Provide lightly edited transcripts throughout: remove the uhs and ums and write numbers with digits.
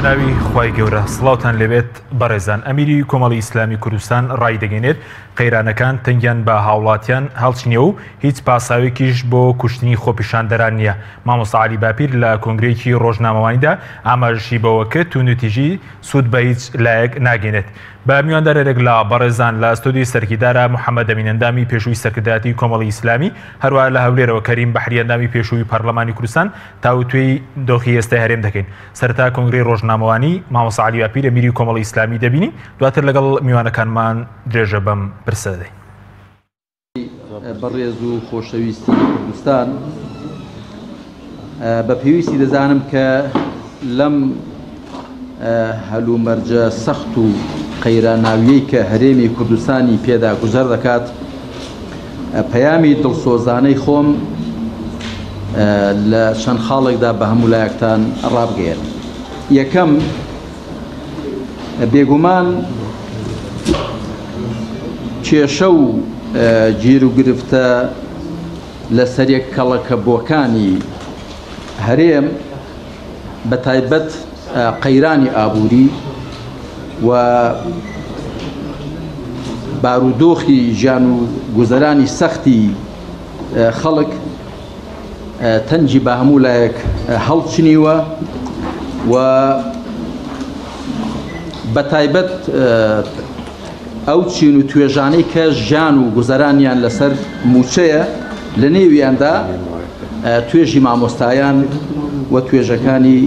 بەناوی خوای گەورە سڵاوتان لێبێت بەڕێزان ئەمیری کۆمەڵی ئیسلامی کوردستان ڕایدەگەینێت قەیرانەکان تەنگیان بە هاوڵاتیان هەڵچنیە و هیچ پاساوێکیش بۆ کوشتنی خۆپیشاندەران نییە. مامۆستا عەلی باپیر لە کۆنگرەیەکی ڕۆژنامەوانیدا ئاماژەشی بەوە کرد توندوتیژی سوود بە هیچ لایەک ناگەینێت. بە میواندارێک لە بەڕێزان لە ستۆدیۆی سەرەکی دارا محەمەد ئەمین ئەندامی پێشووی سەرکردایەتی کۆمەڵی ئیسلامی، هەروەها لە هەولێرەوە کەریم بەحری ئەندامی پێشووی پەرلەمانی کوردستان تاوتوێی دۆخی ئێستای هەرێم دەکەین. سەرەتا کۆنگرەی ڕۆژنامەوانی مامۆستا عەلی باپیر ئەمیری کۆمەڵی ئیسلامی دەبینین، دواتر لەگەڵ میوانەکانمان درێژە بەم پرسە دەدەین. بەڕێز و خۆشەویستی کوردستان بە پێویستی دەزانم کە لەم هەلومەرجە سەخت و قەیراناویەی کە هەرێمی کوردستانی پێدا گوزەر دەکات پەیامی دڵسۆزانەی خۆم لە چەند خاڵێکدا بە هەموو لایەکتان ڕابگەیەنم. یەکەم، بێگومان کێشە و گیروگرفتە لەسەریەک کەڵەکەبووەکانی هەرێم بە تایبەت قەیرانی ئابووری و بارودۆخی ژیان و گوزەرانی سەختی خەڵک تەنگی بە هەموو لایەک هەڵچنیوە و بە تایبەت ئەو چین و توێژانەی کە ژیان و گوزەرانیان لەسەر مووچەیە لە نێویاندا توێژی مامۆستایان و توێژەکانی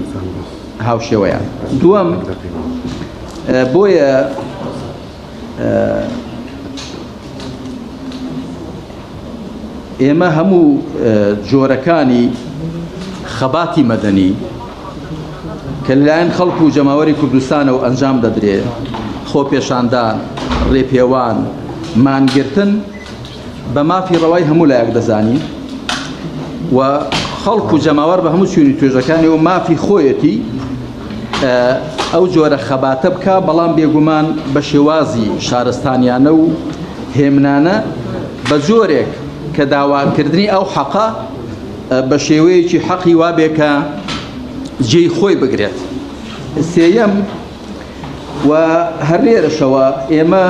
هاوشێوەیان. دووەم، بۆیە ئێمە هەموو جۆرەکانی خەباتی مەدەنی کە لەلایەن خەڵک و جەماوەری کوردستانەوە ئەنجام دەدرێ، خۆپێشاندان، ڕێپێوان، مانگرتن بە مافی ڕەوای هەموو لایەک دەزانین و خەڵک و جەماوەر بە هەموو چین و توێژەکانیەوە مافی خۆیەتی ئەو جۆرە خەباتە بکا، بەڵام بێگومان بە شێوازی شارستانیانە و هێمنانە بە جۆرێک کە داواکردنی ئەو حەقە بە شێوەیەکی حەقی وابێ کە جێی خۆی بگرێت. سێیەم و هەر لێرەشەوە ئێمە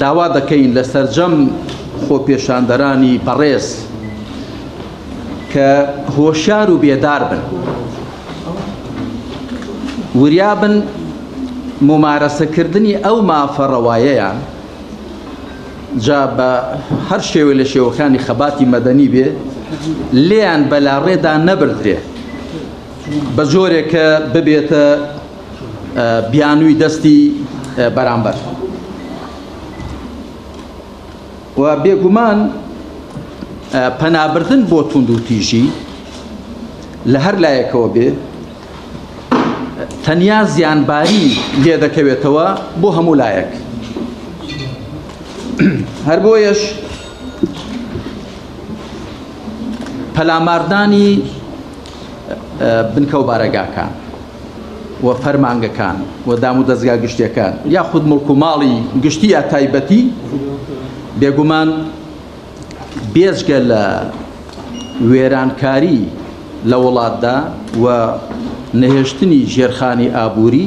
داوا دەکەین لە سەرجەم خۆپێشاندەرانی بەڕێز کە هۆشیار و بێدار بن، وریا بن مومارەسەکردنی ئەو مافە ڕەوایەیان جا بە هەر شێوە لە شێوەکانی خەباتی مەدەنی بێ لێیان بەلاڕێدا نەبردرێ بە جۆرێک کە ببێتە بیانووی دەستی بەرامبەر و بێگومان پەنابردن بۆ توندوتیژی لە هەر لایەکەوە بێ تەنیا زیانباری لێ دەکەوێتەوە بۆ هەموو لایەک. هەر بۆیەش پەلاماردانی بنکە و بارەگاکان و فەرمانگەکان و دام و دەزگا گشتیەکان یاخود مڵک و ماڵی گشتی یا تایبەتی بێگومان بێجگە لە وێرانکاری لە وڵاتدا و نەهێشتنی ژێرخانی ئابووری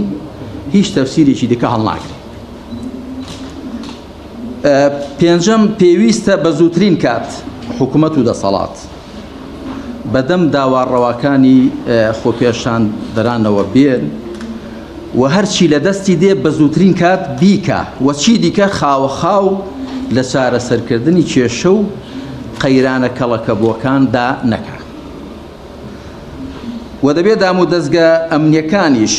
هیچ تەفسیرێکی دیکە هەڵناگرێت. پێنجەم، پێویستە بە زووترین کات حکومەت و دەسەڵات بەدەم داوا ڕەواکانی خۆپێشاندەرانەوە بێن و هەرچی لە دەستی دێ بە زووترین کات بیکا و چی دیکە خاوەخاو لە چارەسەرکردنی کێشە و قەیرانە کەڵەکەبووەکاندا نەکا. و دەبێ دامودەزگا ئەمنییەکانیش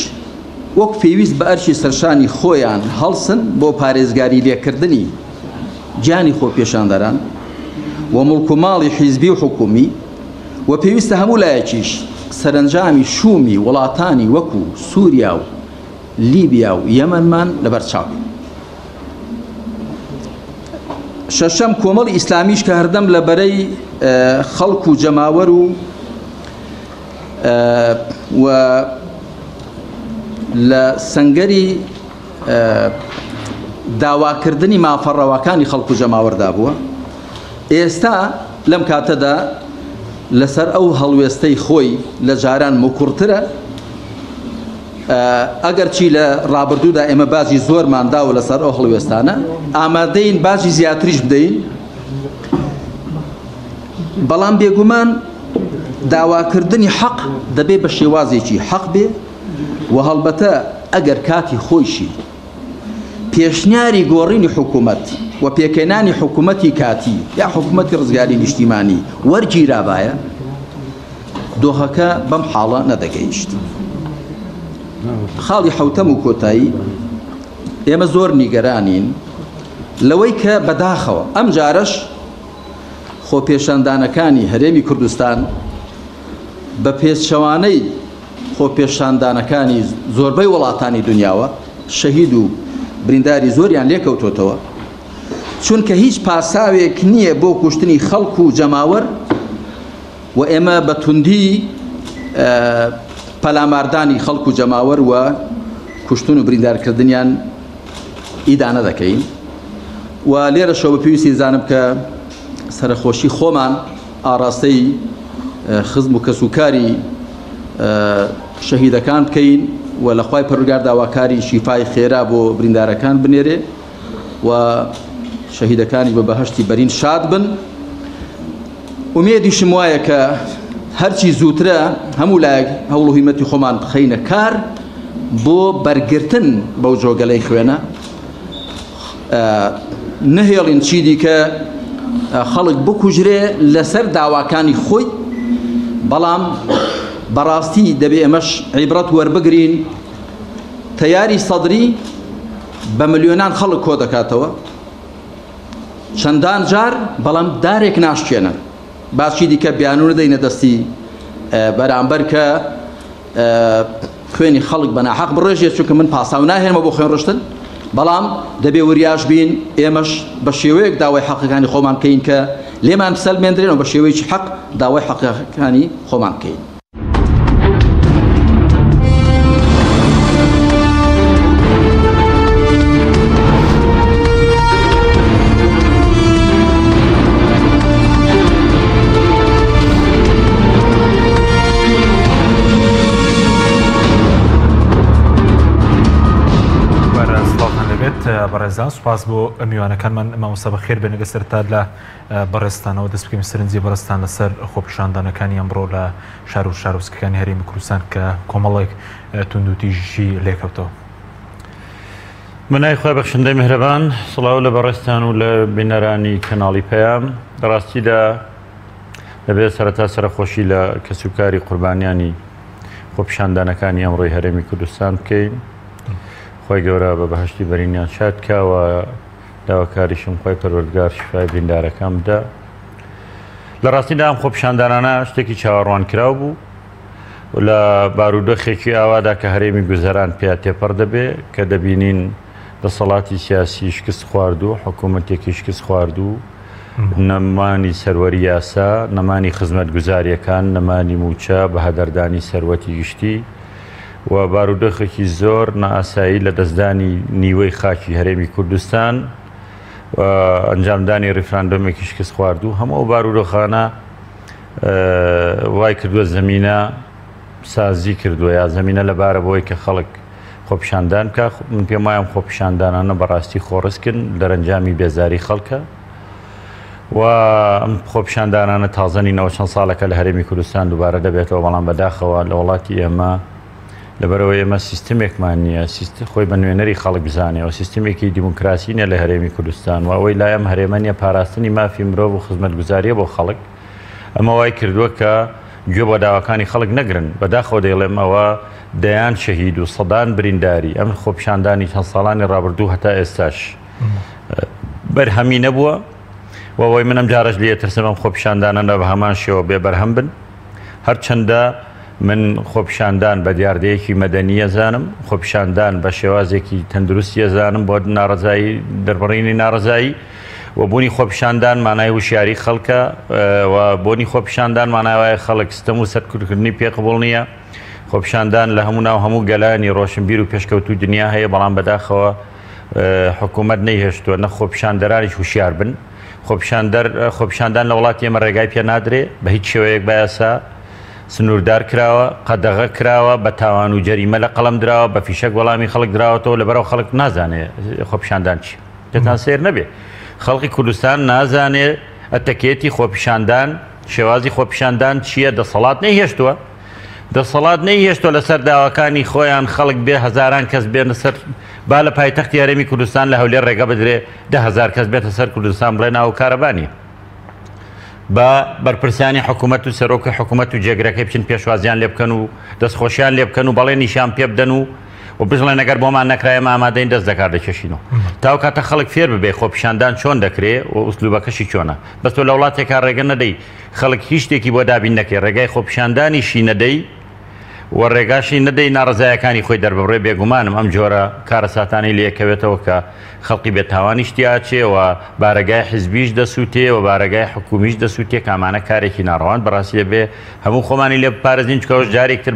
وەک پێویست بە ئەرکی سەرشانی خۆیان هەڵسن بۆ پارێزگاری لێکردنی گیانی خۆپێشاندەران و موڵک و ماڵی حیزبی و حکوومی و پێویستە هەموو لایەکیش سەرەنجامی شوومی وڵاتانی وەکوو سووریا و لیبیا و یەمەنمان لەبەر چاو بێ. شەشەم، کۆمەڵی ئیسلامیش کە هەردەم لە بەرەی خەڵک و جەماوەر و و لە سەنگەری داواکردنی مافە ڕەواکانی خەڵک و جەماوەردا بووە، ئێستا لەم کاتەدا لەسەر ئەو هەڵوێستەی خۆی لە جاران مکوڕترە. ئەگەرچی لە ڕابردوودا ئێمە باجی زۆرمان داوە لەسەر ئەو هەڵوێستانە، ئامادەین باجی زیاتریش بدەین، بەڵام بێگومان داواکردنی حەق دەبێ بە شێوازێکی حەق بێ و هەڵبەتە ئەگەر کاتی خۆیشی پێشنیاری گۆڕینی حکوومەت و پێکهێنانی حکوومەتی کاتی یا حکوومەتی ڕزگاری نیشتیمانی وەرگیرابایە دۆخەکە بەم حاڵە نەدەگەیشت. خاڵی حەوتەم و کۆتایی ئێمە زۆر نیگەرانین لەوەی کە بەداخەوە ئەم جارەش خۆپێشاندانەکانی هەرێمی کوردستان بە پێچەوانەی خۆپێشاندانەکانی زۆربەی وڵاتانی دنیاوە شەهید و برینداری زۆریان لێکەوتۆتەوە چونکە هیچ پاساوێک نییە بۆ کوشتنی خەڵک و جەماوەر و ئێمە بە توندی پەلاماردانی خەڵک و جەماوەر و کوشتن و بریندارکردنیان ئیدانە دەکەین و لێرەشەوە بە پێویستی زانم کە سەرەخۆشی خۆمان ئاڕاستەی خزم و کەسوکاری شەهیدەکان بکەین و لە خوای پەروەردگار داواکاری شیفای خێرا بۆ بریندارەکان بنێرێ و شەهیدەکانی بە بەهەشتی بەرین شاد بن. ئومێدیشم وایە کە هەرچی زووترە هەموو لایەک هەوڵ و هیمەتی خۆمان بخەینە کار بۆ بەرگرتن بەو جۆگەلەی خوێنە، نەهێڵین چی دیکە خەڵک بکوژرێ لەسەر داواکانی خۆی، بەڵام بەڕاستی دەبێ ئێمەش عیبرەت وەربگرین. تەیاری سەدری بە ملیۆنان خەڵک کۆ دەکاتەوە چەندان جار، بەڵام دارێک ناشکێنن. با چی دیکە بیانوو نەدەینە دەستی بەرامبەر کە خوێنی خەڵک بە ناحەق بڕێژێت، چونکە من پاساو ناهێنمە بۆ خوێن ڕشتن، بەڵام دەبێ وریاش بین ئێمەش بە شێوەیەک داوای حەقەکانی خۆمان بکەین کە لێمان بسەلمێندرێن و بە شێوەیەکی حەق داوای حەقەکانی خۆمان بکەین. بەڕێزان سوپاس بۆ میوانەکانمان مامۆستا بەخێر بێن لەگە سەرتا لە بەڕێزتانەوە دەست بکەین سەرنجی بەڕێزتان لەسەر خۆپیشاندانەکانی ئەمڕۆ لە شار و شارۆچکەکانی هەرێمی کوردستان کە کۆمەڵێک توندوتیژی لێکەوتەوە. بەناوی خوای بەخشندەی میهرەبان، سڵاو لە بەڕێزتان و لە بینەرانی کەناڵی پەیام. لە ڕاستیدا دەبێت سەرەتا سەرەخۆشی لە کەسوکاری قوربانیانی خۆپیشاندانەکانی ئەمڕۆی هەرێمی کوردستان بکەین. خوای گەورە بە بەهەشتی بەرینیان شاد کا و داواکاریشم خوای پەروەردگار شیفای بریندارەکان بدا. لە ڕاستیدا ئەم خۆپیشاندانانە شتێکی چاوەڕوانکراو بوو لە بارودۆخێکی ئاوادا کە هەرێمی گوزەران پیا تێپەڕ دەبێ، کە دەبینین دەسەڵاتی سیاسی شکست خواردوو، حکوومەتێکی شکست خواردوو، نەمانی سەروەری یاسا، نەمانی خزمەتگوزارییەکان، نەمانی مووچە، بەهەدەردانی سەروەتی گشتی و بارودۆخێکی زۆر نائاسایی لە دەستدانی نیوەی خاکی هەرێمی کوردستان و ئەنجامدانی ڕیفراندۆمێکی شکست خواردوو، هەموو ئەو بارودۆخانە وای کردووە زەمینە سازی کردووە یا زەمینە لەبارە بۆی کە خەڵک خۆپیشاندان بکە. من پێم وایە ئەم خۆپیشاندانانە بەڕاستی خۆڕسکن، دەرەنجامی بێزاری خەڵکە و ئەم خۆپیشاندانانە تازە نینەوە، چەند ساڵەکە لە هەرێمی کوردستان دووبارە دەبێتەوە، بەڵام بەداخەوە لە وڵاتی ئێمە لەبەرەوەی ئێمە سیستمێکمان نییە سیست خۆی بە نوێنەری خەڵک بزانێ و سیستمێکی دیموکراسی نییە لە هەرێمی کوردستان و ئەوەی لای ئەم هەرێمە نییە پاراستنی مافی مرۆڤ و خزمەتگوزاریە بۆ خەڵک، ئەمە وای کردووە کە گوێ بۆ داواکانی خەڵک نەگرن. بەداخەوە دەیڵێم ئەوە دەیان شەهید و سەدان برینداری ئەم خۆپیشاندانی چەند ساڵانی ڕابردوو هەتا ئێستاش بەرهەمی نەبووە و ئەوەی من ئەم جارەش لێ ترسم ئەم خۆپیشاندانە بە هەمان شێوە بێ بەرهەم بن. هەرچەندە من خۆپیشاندان بە دیاردەیەکی مەدەنی ئەزانم، خۆپیشاندان بە شێوازێکی تەندروستی ئەزانم بۆ ناڕەزایی دەربڕینی ناڕەزایی و بوونی خۆپیشاندان مانای وشیاری خەڵکە و بوونی خۆپیشاندان مانای وایە خەڵک ستەم و سەرکوتکردنی پێ قبوڵ نییە. خۆپیشاندان لە هەموو ناو هەموو گەلانی ڕۆشنبیر و پێشکەوتوو دنیا هەیە، بەڵام بەداخەوە حکوومەت نەیهێشتووە نە خۆپیشاندەرانیش وشیار بن. خۆپیشاندەر خۆپیشاندان لە وڵاتی ئێمە ڕێگای پێ نادرێ بە هیچ شێوەیەک بە یاسا. سنووردار کراوە، قەدەغە کراوە، بە تاوان و جەریمە لە قەڵەم دراوە، بە فیشەک وەڵامی خەڵک دراوەتەوە، لەبەرئەوە خەڵک نازانێ خۆپیشاندان چییە. پێتان سەیر نەبێ خەڵکی کوردستان نازانێ ئەتەکێتی خۆپیشاندان، شێوازی خۆپیشاندان چییە، دەسەڵات نەیهێشتووە. دەسەڵات نەیهێشتووە لەسەر داواکانی خۆیان خەڵک بێ هەزاران کەس بێنە سەر با لە پایتەختی هەرێمی کوردستان لە هەولێر ڕێگە بدرێ 10,000 کەس بێتە سەر کوردستان بڵێ ناو کارەبا نییە. با بەرپرسانی حکوومەت و سەرۆکی حکوومەت و جێگرەکەی بچن پێشوازیان لێ بکەن و دەستخۆشیان لێ بکەن و بەڵێنیشیان پێ بدەن و و بژڵێن ئەگەر بۆمان نەکرا ئێمە ئامادەین دەست لەکار دەکێشینەوە. تا ئەو کاتە خەڵک فێر ببێ خۆپیشاندان چۆن دەکرێ و ئوسلوبەکەشی چۆنە. بەس تۆ لە وڵاتێکا ڕێگە نەدەی خەڵک هیچ شتێکی بۆ دابین نەکەی، ڕێگای خۆپیشاندانیشی نەدەی و ڕێگاشی نەدەی ناڕەزایەکانی خۆی دەرببڕێ، بێگومانم ئەم جۆرە کارەساتانەی لێکەوێتەوە کە خەڵکی بێتاوانیش تیاچێ و بارەگای حزبیش دەسووتێ و بارەگای حکومیش دەسووتێ کە ئەمانە کارێکی ناڕەوان بەڕاستی دەبێ هەموو خۆمانی لێ بپارێزین چونکە ئەوەش جارێک تر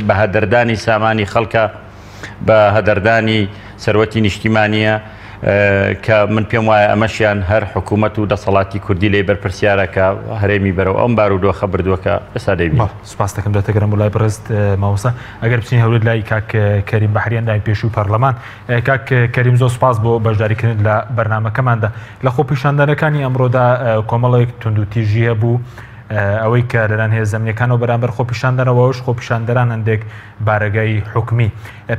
بە هەدەردانی سامانی خەڵکە بە هەدەردانی سەروەتی نیشتیمانییە کە من پێم وایە ئەمەشیان هەر حکوومەت و دەسەڵاتی کوردی لێی بەرپرسیارە کە هەرێمی بەرەو ئەم بارودۆخە بردووە کە ئێستا دەیبینین. بەڵێ سوپاس دەکەم دەتەگەرم بۆ لای بەڕێزت مامۆستا. ئەگەر بچین هەولێر لای کاک کەریم بەحری ئەندامی پێشووی پەرلەمان. کاک کەریم زۆر سوپاس بۆ بەشداریکردنت لە بەرنامەکەماندا. لە خۆپیشاندانەکانی ئەمڕۆدا کۆمەڵێک توندوتیژی هەبوو ئەوەی کە لەلایەن هێزە ئەمنییەکانەوە بەرامبەر خۆپیشاندانەوە ئەوەش خۆپیشاندەران هەندێک بارەگای حکومی.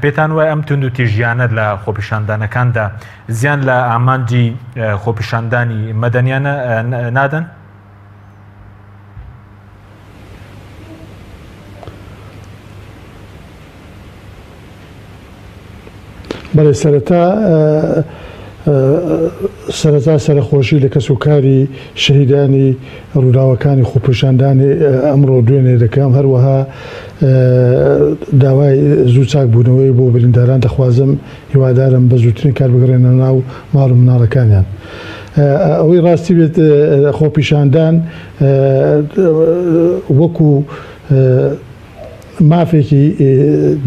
پێتان وایە ئەم توندوتیژیانە لە خۆپیشاندانەکاندا زیان لە ئامانجی خۆپیشاندانی مەدەنیانە نادەن؟ بەڵێ سەرەتا سەرەتا سەرەخۆشی لە کەسوکاری شەهیدانی ڕووداوەکانی خۆپیشاندانی ئەمڕۆ دوێنێ دەکەم، هەروەها داوای زوو چاکبوونەوەی بۆ برینداران دەخوازم، هیوادارم بە زووترین کات بگەڕێنەوە ناو ماڵ و مناڵەکانیان. ئەوەی ڕاستی بێت خۆپیشاندان وەکو مافێکی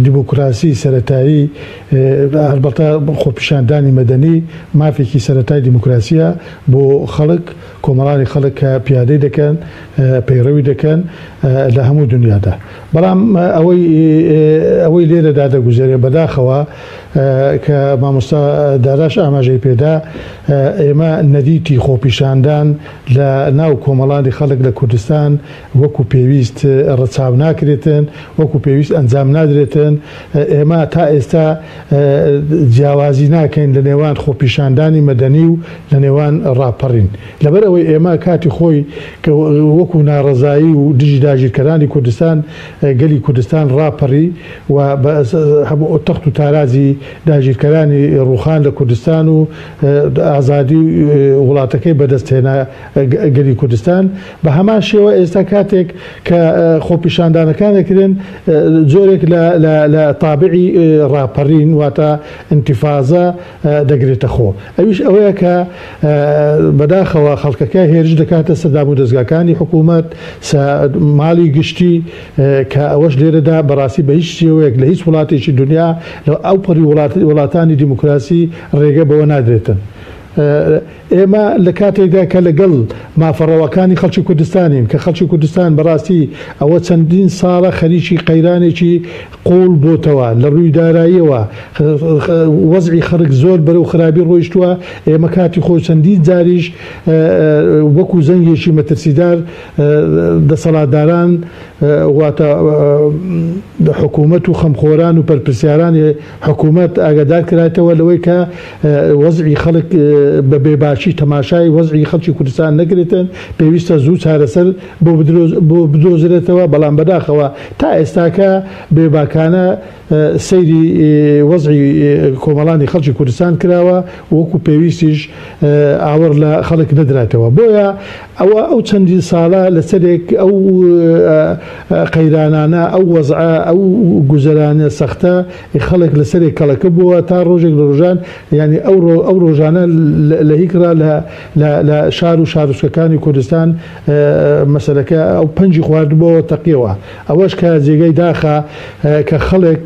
دیموکراسی سەرەتایی، هەڵبەتە خۆپیشاندانی مەدەنی مافێکی سەرەتای دیموکراسییە بۆ خەڵک، کۆمەڵانی خەڵک کە پیادەی دەکەن، پەیڕەوی دەکەن لە هەموو دونیادا. بەڵام ئەوەی ئەوەی لێرەدا دەگوزەرێ بەداخەوە کە مامۆستا داراش ئاماژەی پێدا، ئێمە نەریتی خۆپیشاندان لە ناو کۆمەڵانی خەڵک لە کوردستان وەکو پێویست ڕەچاو ناکرێتن، وەکو پێویست ئەنجام نادرێتن، ئێمە تا ئێستا جیاوازی ناکەین لە نێوان خۆپیشاندانی مەدەنی و لە نێوان ڕاپەڕین، لەبەر ئەوەی ئێمە کاتی خۆی کە وەکو ناڕەزایی و دژی داگیرکەرانی کوردستان گەلی کوردستان ڕاپەڕی و بە هەموو تەخت و تاراجی داگیرکەرانی ڕووخان لە کوردستان و ئازادی وڵاتەکەی بەدەست هێنا گەلی کوردستان بە هەمان شێوە ئێستا کاتێک کە خۆپیشاندانەکان دەکرێن جۆرێک لە تابعی ڕاپەڕین واتە ئینتیفازە دەگرێتە خۆ ئەویش ئەوەیە کە بەداخەوە خەڵکەکە هێرش دەکاتە سەر دامودەزگاکانی حکوومەت ماڵی گشتی کە ئەوەش لێرەدا بەڕاستی بە هیچ شێوەیەک لە هیچ وڵاتێکی دنیا لە ئەو پەڕی وڵاتانی دیموکراسی ڕێگە بەوە نادرێتن. ئێمە لە کاتێکدا کە لەگەڵ مافە ڕەواکانی خەڵکی کوردستانین، کە خەڵکی کوردستان بەڕاستی ئەوە چەندین ساڵە خەریکی قەیرانێکی قووڵ بۆتەوە، لە ڕووی داراییەوە وەزعی خەڵک زۆر بەرەو خرابی ڕۆیشتووە، ئێمە کاتی خۆی چەندین جاریش وەکوو زەنگێکی مەترسیدار دەسەڵاتداران واتە حکوومەت و خەمخۆران و پەرپرسیارانی حکوومەت ئاگادار کرایتەوە لەوەی کە وەزعی خەڵک بە بێباکی تەماشای وەزعی خەڵکی کوردستان نەکرێتن، پێویستە زوو چارەسەر بۆ بدۆزرێتەوە، بەڵام بەداخەوە تا ئێستاکە بێباکانە سەیری وەزعی کۆمەڵانی خەڵکی کوردستان کراوە و وەکو پێویستیش ئاوڕ لە خەڵک نەدرایتەوە. بۆیە ئەوە ئەو چەندین ساڵە لەسەرێک ئەو قەیرانانە، ئەو وەزعە، ئەو گوزەرانە سەختە خەڵک لەسەرێک کەڵەکە بووە تا ڕۆژێک لە ڕۆژان یانی ئەو ئەو ڕۆژانە لە هیکڕا لە لە لە شار و شارۆچکەکانی کوردستان مەسەلەکە ئەو پەنجی خواردبۆوە تەقیەوە. ئەوەش کە جێگەی داخە کە خەڵک.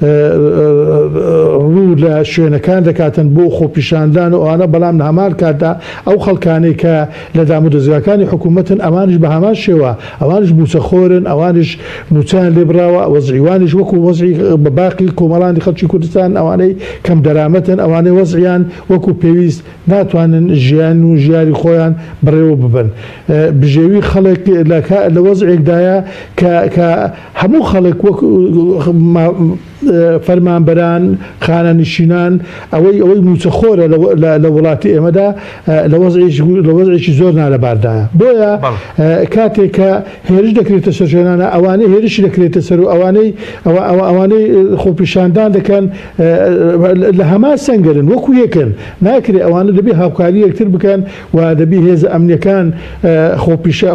ڕوو لە شوێنەکان دەکاتن بۆ خۆپیشاندان و ئەوانە، بەڵام لە هەمان کاتدا ئەو خەڵکانەی کە لە دامودەزگاکانی حکوومەتن ئەوانیش بە هەمان شێوە ئەوانیش مووچەخۆرن، ئەوانیش مووچەیان لێ بڕاوە، وەزعی وانیش وەکوو وەزعی باقی کۆمەڵانی خەڵکی کوردستان ئەوانەی کەم دەرامەتن ئەوانەی وەزعیان وەکوو پێویست ناتوانن ژیان و ژیاری خۆیان بەڕێوە ببەن. بژێوی خەڵک لە وەزعێکدایە کە کە هەموو خەڵک وەک فەرمانبەران، خانەنشینان، ئەوەی ئەوەی مووچەخۆرە لە وڵاتی ئێمەدا لە وەزعێکی زۆر نالەباردایە. بۆیە کاتێک کە هێرش دەکرێتە سەر شوێنانە ئەوانەی هێرشی دەکرێتە سەر و ئەوانەی ئەوانەی خۆپیشاندان دەکەن لە هەمان سەنگەرن وەکو یەکن ناکرێ ئەوانە دەبێ هاوکاری یەکتر بکەن و دەبی هێزە ئەمنیەکان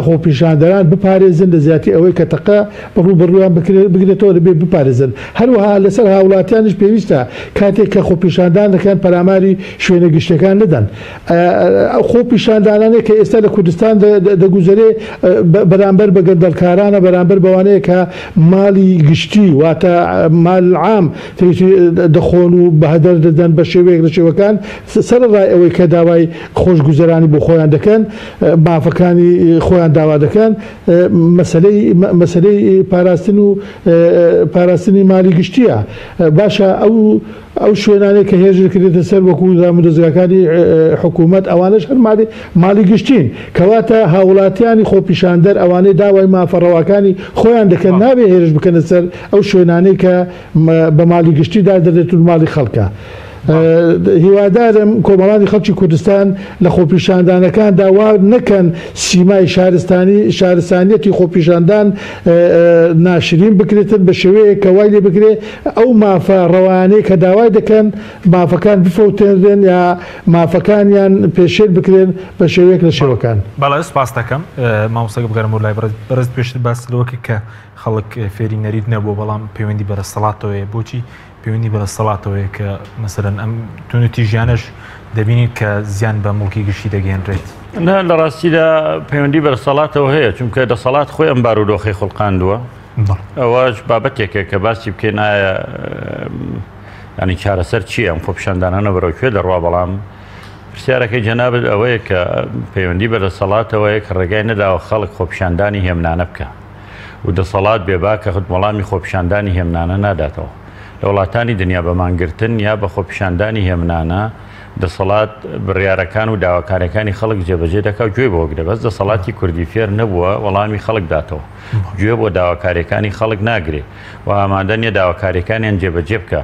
خۆپیشاندەران بپارێزن لە زیاتی ئەوەی کە تەقە ڕووبەڕوویان بگرێتەوە دەبێ بپارێزن هەروەها لەسەر هاوڵاتیانیش پێویستە کاتێک کە خۆپیشاندان دەکەن پەلاماری شوێنە گشتیەکان نەدەن ئەو خۆپیشاندانانەی کە ئێستا لە کوردستان دەگوزەرێ بەرامبەر بە گەندەڵکارانە بەرامبەر بەوانەیە کە ماڵی گشتی واتە مال عام دەخۆن و بەهەدەر دەدەن بە شێوەیەک لە شێوەکان سەرەڕای ئەوەی کە داوای خۆشگوزەرانی بۆ خۆیان دەکەن مافەکانی خۆیان داوا دەکەن مەسەلەی مەسەلەی پاراستن و پاراستنی مالی گشتیە باشە ئەو ئەو شوێنانەی کە هێرش دەکرێتە سەر وەکو دامودەزگاکانی حکوومەت ئەوانەش هەر مالی ماڵی گشتین کەواتە هاوڵاتیانی خۆپیشاندەر ئەوانەی داوای مافە ڕەواکانی خۆیان دەکەن نابێ هێرش بکەنە سەر ئەو شوێنانەی کە بە ماڵی گشتی دادەنرێت و ماڵی خەڵکە. هیوادارم کۆمەڵانی خەڵکی کوردستان لە خۆپیشاندانەکاندا وا نەکەن سیمای شارستانی شارستانیەتی خۆپیشاندان ناشرین بکرێتن بە شێوەیەک کە وای لێ بکرێ ئەو مافە ڕەوایانەی کە داوای دەکەن مافەکان بفەوتێنرێن یا مافەکانیان پێشێل بکرێن بە شێوەیەک لە شێوەکان. بەڵێ سپاست دەکەم مامۆستا بگەرمەوە لای بەڕێز بەڕێز پێشتر باست لەوە کرد کە خەڵک فێری نەریت نەبووە بەڵام پەیوەندی بە دەسەڵاتەوەیە بۆچی پەیوەندی بە دەسەڵاتەوەیە کە مەسەلەن ئەم توندوتیژیانەش دەبینین کە زیان بە موڵکی گشتی دەگەیەنرێت؟ نا لە ڕاستیدا پەیوەندی بە دەسەڵاتەوە هەیە چونکە دەسەڵات خۆی ئەم بارودۆخەی خوڵقاندووە ئەوەش بابەتێکە کە باسی بکەین ئایا ینی چارەسەر چییە ئەم خۆپیشاندانانە بەرەو کوێ دەڕوا بەڵام پرسیارەکەی جەنابت ئەوەیە کە پەیوەندی بە دەسەڵاتەوەیە کە ڕێگای نەداوە خەڵک خۆپیشاندانی هێمنانە بکە و دەسەڵات بێباکە وەڵامی خۆپیشاندانی هێمنانە ناداتەوە. لە وڵاتانی دنیا بە مانگرتن یا بە خۆپیشاندانی هێمنانە دەسەڵات بڕیارەکان و داواکاریەکانی خەڵک جێبەجێ دەکا و گوێی بۆ گرێ بەس دەسەڵاتی کوردی فێر نەبووە وەڵامی خەڵک داتەوە گوێ بۆ داواکاریەکانی خەڵک ناگرێ و ئامادە نیە داواکاریەکانیان جێبەجێ بکا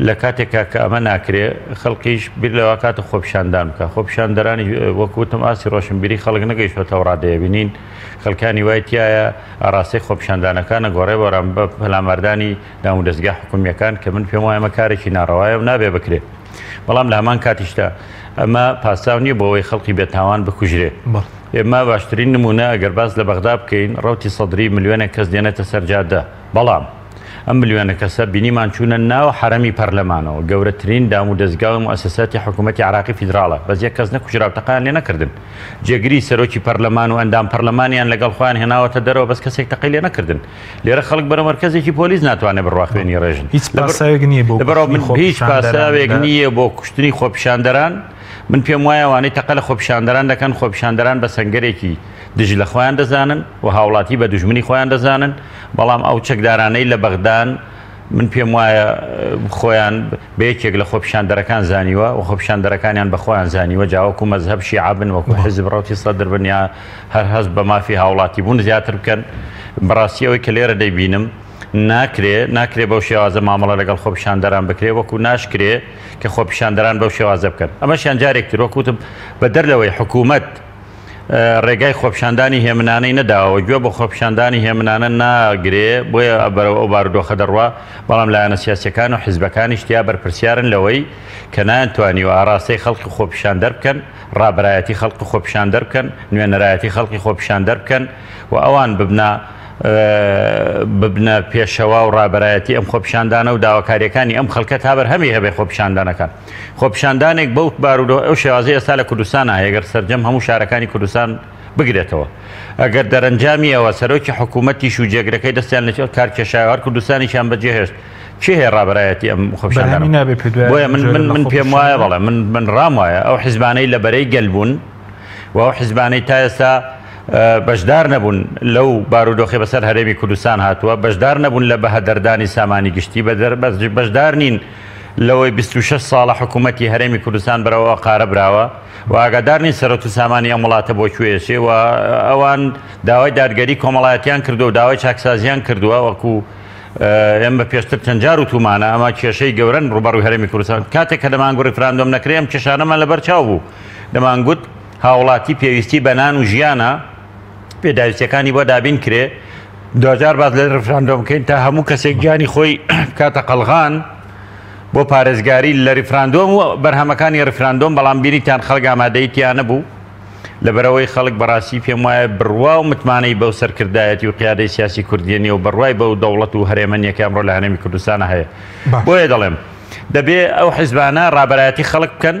لە کاتێکا کە ئەمە ناکرێ خەڵکیش بیر لەوە کاتە خۆپیشاندان بکە خۆپیشاندەرانی وەک وتم ئاستی ڕۆشنبیری خەڵک نەگەیشتوەتە ئەو ڕادەیە بینین خەڵکانی وای تیایە ئاڕاستەی خۆپیشاندانەکان ئەگۆڕێ بە پەلاماردانی دامودەزگا حکومییەکان کە من پێم وایە ئەمە کارێکی ناڕەوایە و نابێ بکرێ بەڵام لە هەمان کاتیشدا ئەمە پاساو نییە بۆ ئەوەی خەڵکی بێتاوان بکوژرێ ئێمە باشترین نمونە ئەگەر باس لە بەغدا بکەین ڕەوتی سەدری ملیۆنێک کەس دێنێتە سەر جادە بەڵام ئەم ملیۆنە کەسە بینیمان چوونە ناو حەرەمی پەرلەمانەوە، گەورەترین دام و دەزگا و موئەسەساتی حکوومەتی عێراقی فیدراڵە، بەس یەک کەس نەکوژرا و تەقەیان لێ نەکردن. جێگری سەرۆکی پەرلەمان و ئەندام پەرلەمانیان لەگەڵ خۆیان هێناوەتە دەرەوە بەس کەسێک تەقەی لێ نەکردن. لێرە خەڵک بەرەو مەرکەزێکی پۆلیس ناتوانێ بڕوا خوێنی ڕێژن. هیچ پاساوێک نییە بۆ کوشتنی خۆپیشاندەران. هیچ پاساوێک نییە بۆ کوشتنی خۆپیشاندەران. من پێم وایە ئەوانەی تەقە لە خۆپیشاندەران دەکەن، خۆپیشاندەران بە سەنگەرێکی دژ لە خۆیان دەزانن و هاوڵاتی بە دوژمنی خۆیان دەزانن، بەڵام ئەو چەکدارانەی لە بەغدان من پێم وایە خۆیان بە یەکێک لە خۆپیشاندەرەکان زانیوە و خۆپیشاندەرەکانیان بە خۆیان زانیوە جا وەکو مەزهەب شیعە بن وەکو حزب ڕەوتی سەدر بن یا هەر هەست بە مافی هاوڵاتی بوون زیاتر بکەن بەڕاستی ئەوەی کە لێرە دەیبینم ناکرێ ناکرێ بەو شێوازە مامەڵە لەگەڵ خۆپیشاندەران بکرێ وەکو ناشکرێ کە خۆپیشاندەران بەو شێوازە بکەن ئەمەشیان جارێک تر وەکو وتم بەدەر لەوەی حکوومەت ڕێگای خۆپیشاندانی هێمنانەی نەداوە، گوێ بۆ خۆپیشاندانی هێمنانە ناگرێ، بۆیە بەرەو ئەو بارودۆخە دەڕوا، بەڵام لایەنە سیاسیەکان و حیزبەکانیش تیا بەرپرسیارن لەوەی کە نایانتوانیوە ئاڕاستەی خەڵکی خۆپیشاندەر بکەن، ڕابەرایەتی خەڵکی خۆپیشاندەر بکەن، نوێنەرایەتی خەڵکی خۆپیشاندەر بکەن و ئەوان ببنە ببنە پێشەوا و ڕابەرایەتی ئەم خۆپیشاندانە و داواکاریەکانی ئەم خەڵکە تا بەرهەمی هەبێ خۆپیشاندانەکان. خۆپیشاندانێک بەو بارودۆ ئەو شێوازەی ئێستا لە کوردستانا هەیە گەر سەرجەم هەموو شارەکانی کوردستان بگرێتەوە ئەگەر دەرەنجامی ئەوە سەرۆکی حکوومەتیش و جێگرەکەی دەستیان لە کار کێشایەوە هەر کوردستانیشیان بەجێهێشت کێ هەیە ڕابەرایەتی ئەم خۆپیشاندانە بەرهەمی نابێ پێ دوای بۆیە ئەم من جۆرە من لە من پێم وایە خۆپیشاندان؟ بەڵێ من من ڕام وایە ئەو حیزبانەی لە بەرەی گەل بوون و ئەو حیزبانەی تا ئێستا بەشدار نەبوون لەو بارودۆخی بەسەر هەرێمی کوردستان هاتووە، بەشدار نەبوون لە بەهەدەردانی سامانی گشتی، بەشدار نین لەوەی 26 ساڵە حکوومەتی هەرێمی کوردستان بەرەو ئەوقارە براوە و ئاگادار نین سەرەت و سامانی ئەم وڵاتە بۆ کوێ ئەچێ و ئەوان داوای دادگەری کۆمەڵایەتیان کردووە و داوای چاکسازیان کردووە وەکو ئێمە پێشتر چەند جار وتومانە ئەمە کێشەی گەورەن ڕووبەڕووی هەرێمی کوردستان کاتێک کە دەمانگوت ڕیفراندۆم نەکرێ ئەم کێشانەمان لەبەر چاو بوو دەمانگوت هاوڵاتی پێویستی بە نان و ژیانە پێداویستیەکانی بۆ دابین کرێ دواجار باس لە ڕیفراندۆم بکەین تا هەموو کەسێک گیانی خۆی بکاتە قەڵغان بۆ پارێزگاری لە ریفراندۆم و بەرهەمەکانی ریفراندۆم بەڵام بینیتان خەڵک ئامادەی تیا نەبوو لەبەرەوەی خەڵک بەڕاستی پێم وایە بڕوا و متمانەی بەو سەرکردایەتی و قیادەی سیاسی کوردیە نیە و بڕوای بەو دەوڵەت و هەرێمە نیە کە ئەمڕۆ لە هەرێمی کوردستانە هەیە بۆیە دەڵێم دەبێ ئەو حیزبانە ڕابەرایەتی خەڵک بکەن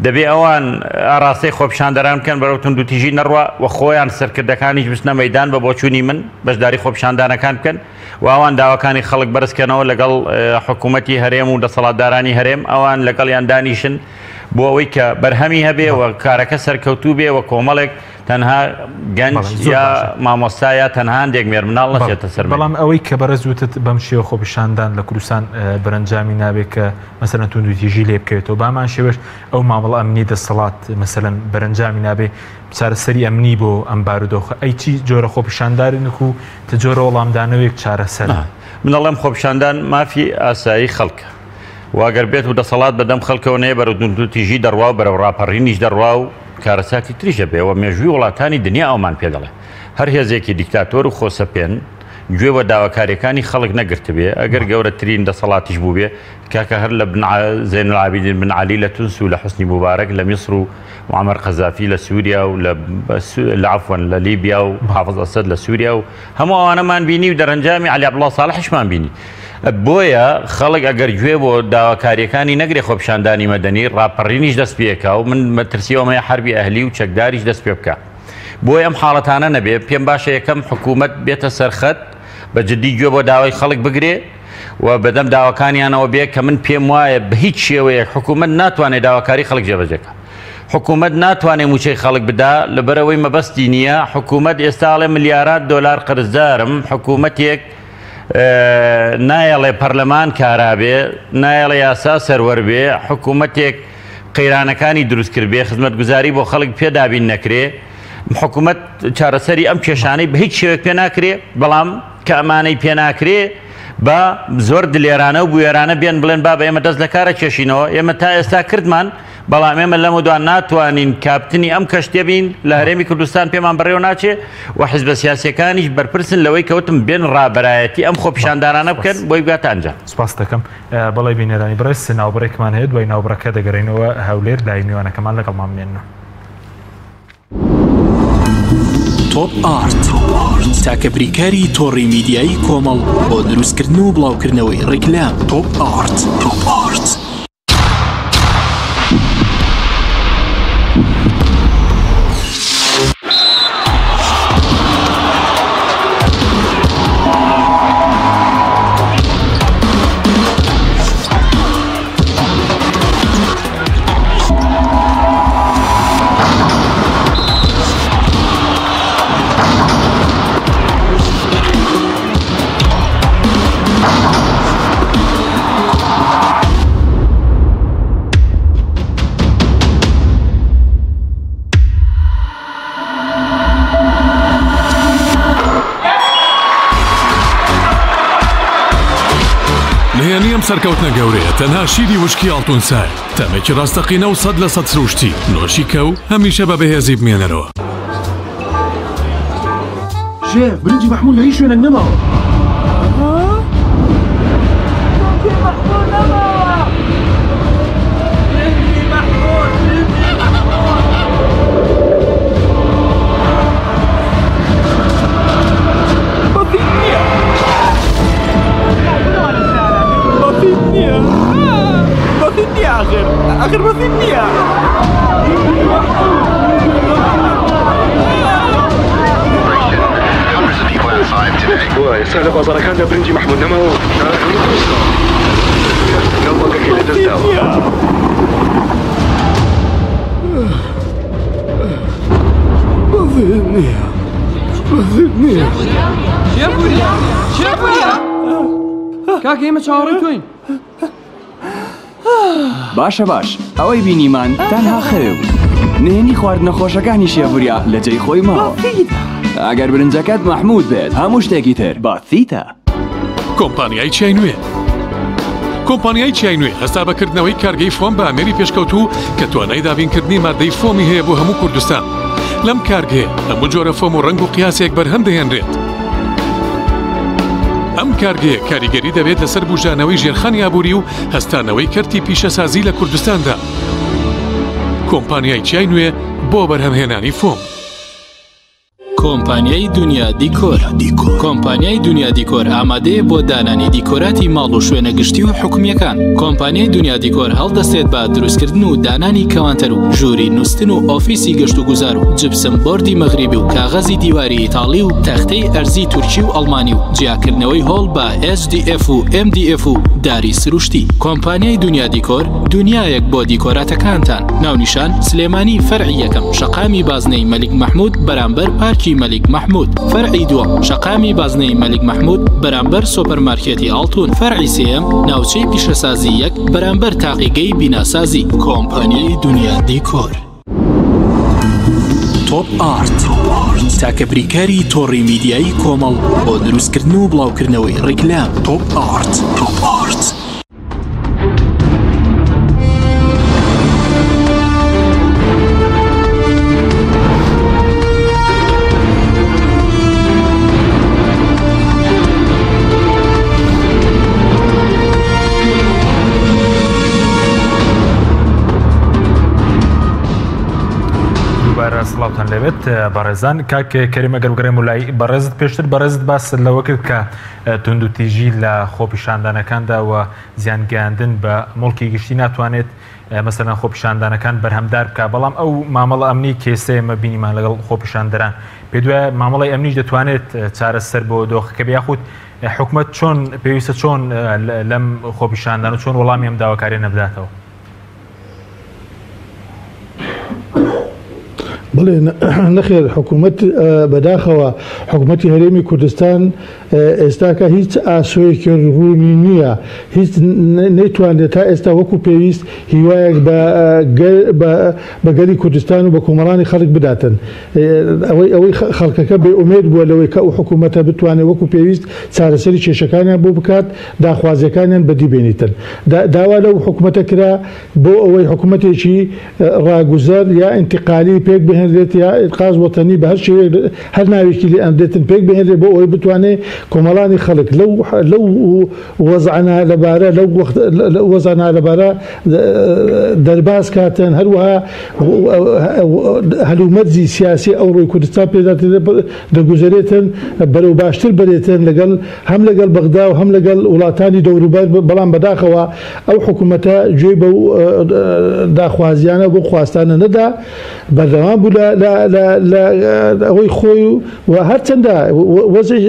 دەبێ ئەوان ئاراستەی خۆپیشاندەران بکەن بەرەو توندوتیژی نەڕوا و خۆیان سەرکردەکانیش بچنە مەیدان بە بۆچوونی من بەشداری خۆپیشاندانەکان بکەن و ئەوان داواکانی خەڵک بەرز کەنەوە لەگەڵ حکوومەتی هەرێم و دەسەڵاتدارانی هەرێم ئەوان لەگەڵیان دانیشن بۆ ئەوەی کە بەرهەمی هەبێ و کارەکە سەرکەوتوو بێ و کۆمەڵێک تەنها گەنج یا مامۆستا یا تەنها هەندێک مێرمناڵ نەچێتە سەر بەڵام ئەوەی کە بەڕێز وتت بەم شێوە خۆپیشاندان لە کوردستان بەرەنجامی نابێت کە مەسەلەن توندوتیژی لێ بکەوێتەوە بامان شێوەش ئەو مامەڵە ئەمنی دەسەڵات مەسەلەن بەرەنجامی نابێ چارەسەری ئەمنی بۆ ئەم بارودۆخە ئەی چی جۆرە خۆپیشاندارنک و تە جۆرە وەڵامدانەوەیەک چارەسەر من ئەڵێم خۆپیشاندان مافی ئاسایی خەڵکە و ئەگەر بێت و دەسەڵات بەدەم خەڵکەوە نەیە بەرەو توندوتیژی دەڕوا و بەرەو ڕاپەڕینیش دەڕوا و کارەساتی تریش دەبێ و مێژووی وڵاتانی دنیا ئەومان پێ دەڵێ هەر هێزێکی دیکتاتۆر و خۆسەپێن گوێ بە داواکاریەکانی خەڵک نەگرتبێ ئەگەر گەورەترین دەسەڵاتیش بووبێ کاکە هەر لە بن زین العابدین بن علی لە تونس و لە حسنی موبارەک لە میسر و معمر قەزافی لە سووریا و لە عەفوەن لە لیبیا و حافظ ئەسەد لە سووریا و هەموو ئەوانەمان بینی و دەرەنجامی عەلی عەبدوڵڵا ساڵحیشمان بینی بۆیە خەڵک ئەگەر گوێ بۆ داواکاریەکانی نەگرێ خۆپیشاندانی مەدەنی ڕاپەڕینیش دەست پێکا و من مەترسی ئەوەمەیە حەربی ئەهلی و چەکداریش دەست پێ بکا بۆیە ئەم حاڵەتانە نەبێ پێم باشە یەکەم حکوومەت بێتە سەرخەت بە جدی گوێ بۆ داوای خەڵک بگرێ و بەدەم داواکانیانەوە بێ کە من پێم وایە بە هیچ شێوەیەک حکوومەت ناتوانێت داواکاری خەڵک جێبەجێ کە حکوومەت ناتوانێت مووچەی خەڵک بدا لەبەرەوەی مەبەستی نییە حکوومەت ئێستا ئەڵێ ملیارات دۆلار قەرزدارم حکوومەتێک نایەڵێ پەرلەمان کارا بێ نایەڵێ یاسا سەروەر بێ حکوومەتێک قەیرانەکانی دروست کردبێ خزمەتگوزاری بۆ خەڵک پێ دابین نەکرێ حکوومەت چارەسەری ئەم کێشانەی بە هیچ شێوەیەک پێ ناکرێ بەڵام کە ئەمانەی پێ ناکرێ با زۆر دلێرانە و بوێرانە بێن بڵێن بابە ئێمە دەست لە کارە کێشینەوە ئێمە تا ئێستا کردمان بەڵام ئێمە لەمەودوا ناتوانین کاپتنی ئەم کەشتیە بین لە هەرێمی کوردستان پێمان بەڕێوە ناچێ و حزبە سیاسیەکانیش بەرپرسن لەوەی کەوتم بێن ڕابەرایەتی ئەم خۆپیشاندانانە بکەن بۆی بگاتە ئەنجام. سپاست دەکەم. بەڵێ بینەرانی بەڕێز ناوبڕێکمان هەیە دوای ناوبڕەکە دەگەڕێینەوە هەولێر لای میوانەکەمان لەگەڵمان بمێننەوە. تۆپ ئارت تاکە بریکاری تۆڕی میدیایی کۆمەڵ بۆ دروستکردن و بڵاوکردنەوەی ڕیکلام تۆپ ئارت. تۆپ ئارت. نهێنی ئەم سەرکەوتنە گەورەیە تەنها شیری وشکی ئاڵتونسایە، تامێکی ڕاستەقینە و 100% سروشتی، نۆشی کە و هەمیشە بە بەهێزی بمێنەرەوە. شێف برنجی مەحمول لە هیچ شوێنێک نەماوە. ئێستا لە بازاڕەکاندا برنجی مەحمود نەماوە و شار هەموو فرۆشراوە. ناوبانگەکەی لەدەست داوە. بەفیت نییە. بەفیت نییە. کاکە ئێمە چاوەڕێی تۆین. باشە باش ئەوەی بینیمان تەنها خەوێ بوو نهێنی خواردنە خۆشەکانی شێڤوریا لە جێی خۆی ماوە ئەگەر برنجەکەت مەحمود بێت هەموو شتێکی تر بەسیتە. کۆمپانیای چیای نوێ کۆمپانیای چیای نوێ هەستا بە کردنەوەی کارگەی فۆم بە ئامێری پێشکەوتوو کە توانای دابینکردنی مادەی فۆمی هەیە بۆ هەموو کوردستان. لەم کارگەیە هەموو جۆرە فۆم و ڕەنگ و قیاسێک بەرهەم دەهێنرێت. ئەم کارگەیە کاریگەری دەبێت لەسەر بوژانەوەی ژێرخانی ئابووری و هەستانەوەی کەرتی پیشەسازی لە کوردستاندا. کۆمپانیای چیای نوێ بۆ بەرهەمهێنانی فۆم. کۆمپانیای دونیا دیکۆر کۆمپانیای دونیا دیکۆر ئامادەیە بۆ دانانی دیکۆراتی ماڵ و شوێنە گشتی و حکومییەکان. کۆمپانیای دونیا دیکۆر هەڵدەستێت بە دروستکردن و دانانی کەوانتەر و ژووری نوستن و ئۆفیسی گەشت و گوزار و جپسم بۆردی مەغریبی و کاغەزی دیواری ئیتاڵی و تەختەی ئەرزی تورکی و ئەڵمانی و جیاکردنەوەی هۆڵ بە HDF و MDF و داری سروشتی. کۆمپانیای دونیا دیکۆر دونیایەک بۆ دیکۆراتەکانتان. ناونیشان، سلێمانی فەرعی یەکەم شەقامی بازنەی مەلیک مەحمود بەرامبەر پارکی مەلیک مەحمود فەرعی دووەم شەقامی بازنەی مەلیک مەحمود بەرامبەر سۆپەرمارکێتی ئاڵتون فەرعی سێیەم ناوچەی پیشەسازی یەک بەرامبەر تاقیگەی بیناسازی. کۆمپانیای دونیا دیکۆر. تۆپ ئارت تاکە بریکاری تۆڕی میدیایی کۆمەڵ بۆ دروستکردن و بڵاوکردنەوەی ڕیکلام. تۆپ ئارت. تۆپ ئارت. دووبارە سڵاوتان لێبێت بەڕێزان کاک کەریم ئەگەر بگەڕێم و لای بەڕێزت پێشتر بەڕێزت باست لەوە کرد کە توندوتیژی لە خۆپیشاندانەکاندا و زیانگەیاندن بە موڵکی گشتی ناتوانێت مەسەلەن خۆپیشاندانەکان بەرهەمدار بکات، بەڵام ئەو مامەڵە ئەمنی کە ئێستا ئێمە بینیمان لەگەڵ خۆپیشاندەران پێت وایە مامەڵەی ئەمنیش دەتوانێت چارەسەر بۆ دۆخەکە بێ یاخود حکومەت چۆن پێویستە چۆن لەم خۆپیشاندان و چۆن وەڵامی ئەم داواکارییە نەبداتەوە؟ بەڵێ نەخێر حکوومەت بەداخەوە حکوومەتی هەرێمی کوردستان ئێستاکە هیچ ئاسۆیەکی ڕوونی نییە هیچ نەیتوانێت تا ئێستا وەکو پێویست هیوایەک بە گەلی کوردستان و بە کۆمەڵانی خەڵک بداتن ئەوەی ئەوەی خەڵکەکە بێ ئومێد بووە لەوەی کە ئەو حکوومەتە بتوانێت وەکو پێویست چارەسەری کێشەکانیان بۆ بکات داخوازیەکانیان بەدی بێنیتن داوا لەو حکومەتە کرا بۆ ئەوەی حکومەتێکی ڕاگوزەر یا ئینتقالی پێک بهێنرێت یا ئینقاز وەتەنی بە هەر شێوەیەک هەر ناوێکی لێ ئەنرێتن پێک بهێنرێت بۆ ئەوەی بتوانێت کۆمەڵانی خەڵک لەو لەو وەزعە نالەبارە لەو وەخت وەزعە نالەبارە دەرباز کاتن هەروەها هەلومەرجی سیاسی ئەوڕۆی کوردستان پێدا دەگوزەرێتن بەرەو باشتر بەرێتن لەگەڵ هەم لەگەڵ بەغدا و هەم لەگەڵ وڵاتانی دەوروبەر، بەڵام بەداخەوە ئەو حکومەتە گوێی بەو داخوازیانە و بەو خواستانە نەدا، بەردەوام بوو لە ئەوەی خۆی و هەرچەندە وەزعی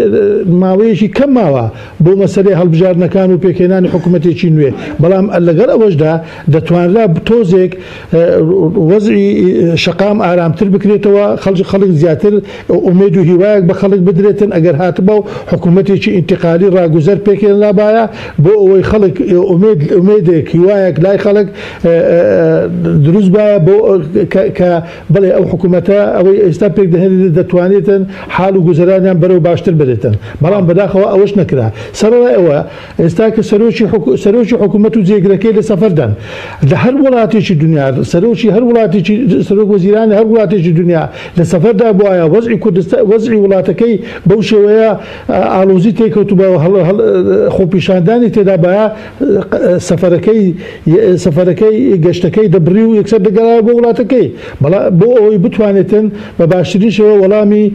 ماوەیەکی کەم ماوە بۆ مەسەلەی هەڵبژاردنەکان و پێکهێنانی حکومەتێکی نوێ، بەڵام لەگەڵ ئەوەشدا دەتوانرا تۆزێک وەزعی شەقام ئارامتر بکرێتەوە، خەڵک زیاتر ئومێد و هیوایەک بە خەڵک بدرێتن ئەگەر هاتبا و حکوومەتێکی ئینتقالی ڕاگوزەر پێکهێنرابایە بۆ ئەوەی خەڵک ئومێد ئومێدێک هیوایەک لای خەڵک دروست بایە بۆ کە بڵێ ئەو حکوومەتە ئەوەی ئێستا پێک دەهێنرێت دەتوانێتن حاڵ و گوزەرانیان بەرەو باشتر بەرێتن بەڵام بەداخەوە ئەوەش نەکرا سەرەڕای ئەوە ئێستا کە سەرۆکی سەرۆکی حکوومەت و جێگرەکەی لە سەفەردان لە هەر وڵاتێکی دنیا سەرۆکی هەر وڵاتێکی سەرۆک وەزیرانی هەر وڵاتێکی دنیا لە سەفەردا بوایە وەزعی کوردستان وەزعی وڵاتەکەی بەو شێوەیە ئاڵۆزی تێکەوتبا و خۆپیشاندانی تێدا بایە سەفەرەکەی سەفەرەکەی گەشتەکەی دەبڕی و یەکسەر دەگەڕایەوە بۆ وڵاتەکەی بەڵام بۆ ئەوەی بتوانێتن بە باشترین شێوە وەڵامی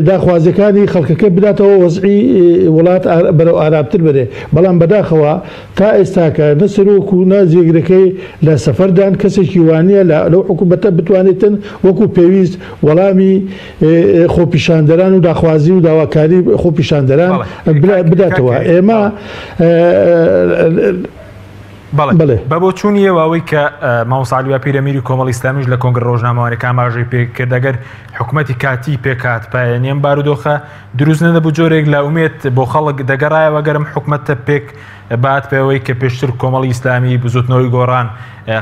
داخوازیەکانی خەڵکەکە بداتەوە وەزعی وڵات بەرەو ئارامتر بەرێ بەڵام بەداخەوە تا ئێستاکە نە سەرۆک و نە جێگرەکەی لە سەفەردان کەسێکی وانیە لە لەو حکومەتە بتوانێتن وەکو پێویست وەڵامی خۆپیشاندەران و داخوازی و داواکاری خۆپیشاندەران بداتەوە ئێمە بەڵێ. بە بۆچوونی ئێوە ئەوەی کە مامۆستا عەلی باپیر ئەمیری کۆمەڵی ئیسلامیش لە کۆنگرە ڕۆژنامەوانیەکە ئاماژەی پێ کرد ئەگەر حکومەتی کاتی پێکهاتبا یانی ئەم بارودۆخە دروست نەدەبوو جۆرێک لە ئومێد بۆ خەڵک دەگەڕایەوە گەر ئەم حکومەتە پێک بات پێوەی کە پێشتر کۆمەڵی ئیسلامی بزوتنەوەی گۆڕان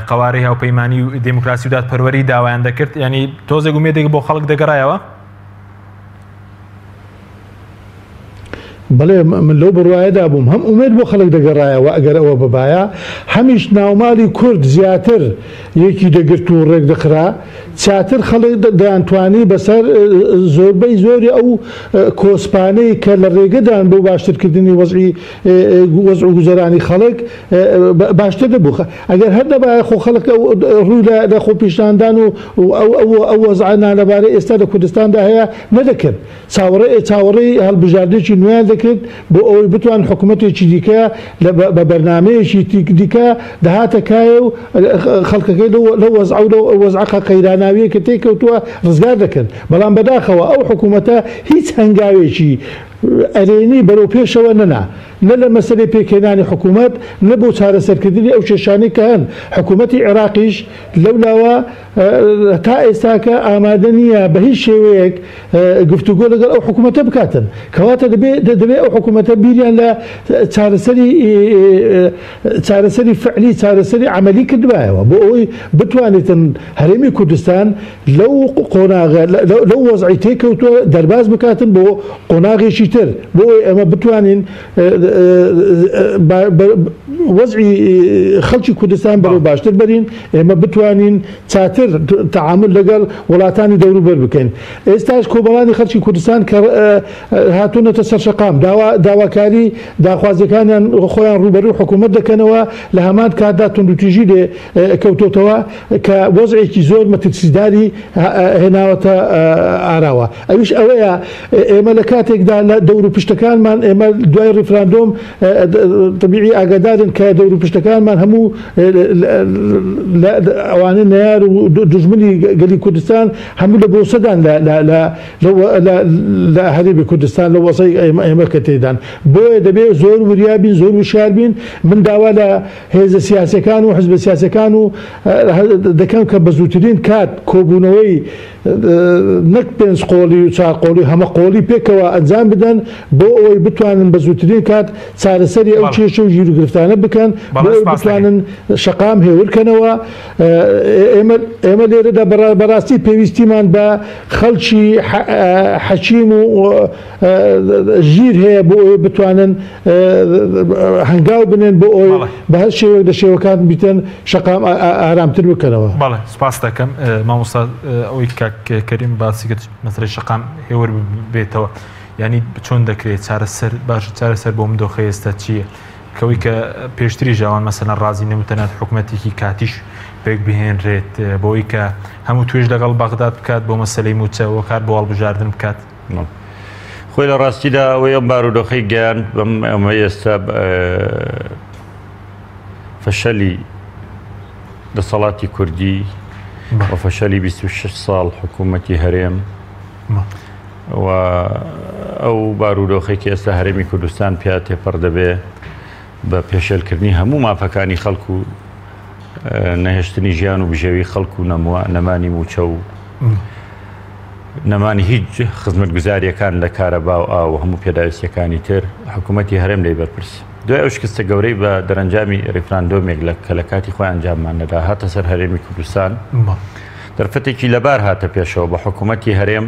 قەوارەی هاوپەیمانی و دێموکراسی و دادپەروەری داوایان دەکرد یانی تۆزێک ئومێدێک بۆ خەڵک دەگەڕایەوە؟ بەڵێ من لەو بڕوایەدا بووم هەم ئومێد بۆ خەڵک دەگەڕایەوە ئەگەر ئەوە ببایە، هەمیش ناوماڵی کورد زیاتر یەکی دەگرت و ڕێکدەخرا، چاتر خەڵک دەیانتوانی بەسەر زۆربەی زۆری ئەو کۆسپانەی کە لە ڕێگەدان بۆ باشترکردنی وەزعی وەزع و گوزەرانی خەڵک باشتر دەبوو. ئەگەر هەر نەبایە خۆ خەڵک ڕووی لە خۆپیشاندان و ئەو وەزعە نالەبارەی ئێستا لە کوردستاندا هەیە نەدەکرد. چاوەڕێ چاوەڕێی هەڵبژاردنێکی نوێیان دەکرد بۆ ئەوەی بتوان حکومەتێکی دیکە لە بە بەرنامەیەکی دیکە دەهاتە کایە و خەڵکەکەی لەو وەزعە و لەو وەزعە قەیراناوییە کە تێیکەوتووە ڕزگار دەکرد. بەڵام بەداخەوە ئەو حکومەتە هیچ هەنگاوێکی ئەرێنی بەرەو پێشەوە نەنا. نە لە مەسەلەی پێکهێنانی حکومەت، نە بۆ چارەسەرکردنی ئەو کێشانەی کە هەن. حکومەتی عێراقیش لەولاوە تا ئێستاکە ئامادە نییە بە هیچ شێوەیەک گفتوگۆ لەگەڵ ئەو حکوومەتە بکاتن. کەواتە دەبێ دەبێ ئەو حکوومەتە بیریان لە چارەسەری چارەسەری فعلی چارەسەری عەمەلی کردبایەوە بۆ ئەوەی بتوانێتن هەرێمی کوردستان لەو قۆناغە لەو وەزعی تێکەوتووە دەرباز بکاتن بۆ قۆناغێکی تر بۆ ئەوەی ئێمە بتوانین وەزعی خەڵکی کوردستان بەرەو باشتر بەرین، ئێمە بتوانین چاتر تەعامول لەگەڵ وڵاتانی دەوروبەر بکەین. ئێستاش کۆمەڵانی خەڵکی کوردستان کە هاتوونەتە سەر شەقام داواکاری داخوازیەکانیان خۆیان ڕووبەروو حکوومەت دەکەنەوە، لە هەمان کاتدا توندوتیژی لێ کەوتۆتەوە کە وەزعێکی زۆر مەترسیداری هێناوەتە ئاراوە. ئەویش ئەوەیە ئێمە لە کاتێکدا لە دەوروپشتەکانمان ئێمە دوای ڕیفراندۆم تەبیعی ئاگادارن کە دەوروپشتەکانمان هەموو ئەوانە نەیار و دوژمنی گەلی کوردستان هەموو لە بۆسەدان لە هەرێمی کوردستان لە وەزعی ئێمە کە تێدان. بۆیە دەبێ زۆر وریا بین، زۆر وشیار بین. من داوا لە هێزە سیاسیەکان و حزبە سیاسیەکان و دەکەم کە بە زووترین کات کۆبوونەوەی نەک پێنج قۆڵی و چوار قۆڵی هەمە قۆڵی پێکەوە ئەنجام بدەن بۆ ئەوەی بتوانن بە زووترین کات چارەسەری ئەو کێشە و گیروگرفتانە بکەن بۆ ئەوەی بتوانن شەقام هێورکەنەوە. ئێمە لێرەدا بەڕاستی پێویستیمان بە خەڵکی حەکیم و ژیر هەیە بۆ ئەوەی بتوانن هەنگاو بنێن بۆ ئەوەی بە هەر شێوەیەک لە شێوەکان بیتن شەقام ئارامتر بکەنەوە. بەڵێ سپاس دەکەم مامۆستا ئەوەی کاک کەریم باسی کرد مەسەلەی شەقام هێور بێتەوە یعنی چۆن دەکرێت چارەسەر باش چارەسەر بۆ ئەم دۆخە ئێستا چییە؟ کەوەی کە پێشتریش ئەوان مەسەلەن ڕازی نەبوون تەنانەت حکومەتێکی کاتیش پێک بهێنرێت بۆی کە هەموو توێژ لەگەڵ بەغداد بکات بۆ مەسەلەی مووچە و کار بۆ هەڵبژاردن بکات. خۆی لە ڕاستیدا ئەوەی ئەم بارودۆخەی گەیاند بەم ئەمە ئێستا فەشەلی دەسەڵاتی کوردی و فەشەلی 26 ساڵ حکوومەتی هەرێم و ئەو بارودۆخەی کە ئێستا هەرێمی کوردستان پیا تێپەڕ دەبێ بە پێشێلکردنی هەموو مافەکانی خەڵک و نەهێشتنی ژیان و بژێوی خەڵک و نەمووە نەمانی مووچە و نەمانی هیچ خزمەتگوزارییەکان لە کارەبا و ئاو و هەموو پێداویستیەکانی تر حکوومەتی هەرێم لێی بەرپرس. دوای ئەو شکستە گەورەی بە دەرەنجامی ریفراندۆمێک لە کە لە کاتی خۆی ئەنجاممان نەدا هاتە سەر هەرێمی کوردستان دەرفەتێکی لەبار هاتە پێشەوە بە حکوومەتی هەرێم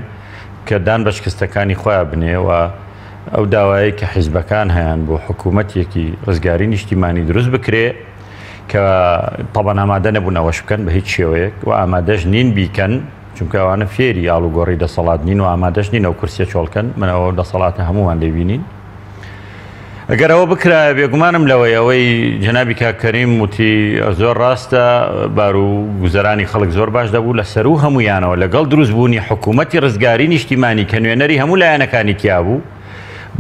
کە دان بە شکستەکانی خۆیان بنێ و ئەو داوایەی کە حیزبەکان هەیان بۆ حکوومەتێکی ڕزگاری نیشتیمانی دروست بکرێ کە تەبەن ئامادە نەبوون ئەوەش بکەن بە هیچ شێوەیەک و ئامادەش نین بیکەن چونکە ئەوانە فێری ئاڵوگۆڕی دەسەڵات نین و ئامادەش نین ئەو کورسیە چۆڵکەن من ئەوە دەسەڵاتە هەموومان دەیبینین. ئەگەر ئەوە بکرایە بێگومانم لەوەی ئەوەی جەنابی کاک کەریم وتی زۆر ڕاستە بار و گوزەرانی خەڵک زۆر باش دەبوو لە سەروو هەموویانەوە لەگەڵ دروست بوونی حکوومەتی ڕزگاری نیشتیمانی کە نوێنەری هەموو لایەنەکانی تیا بوو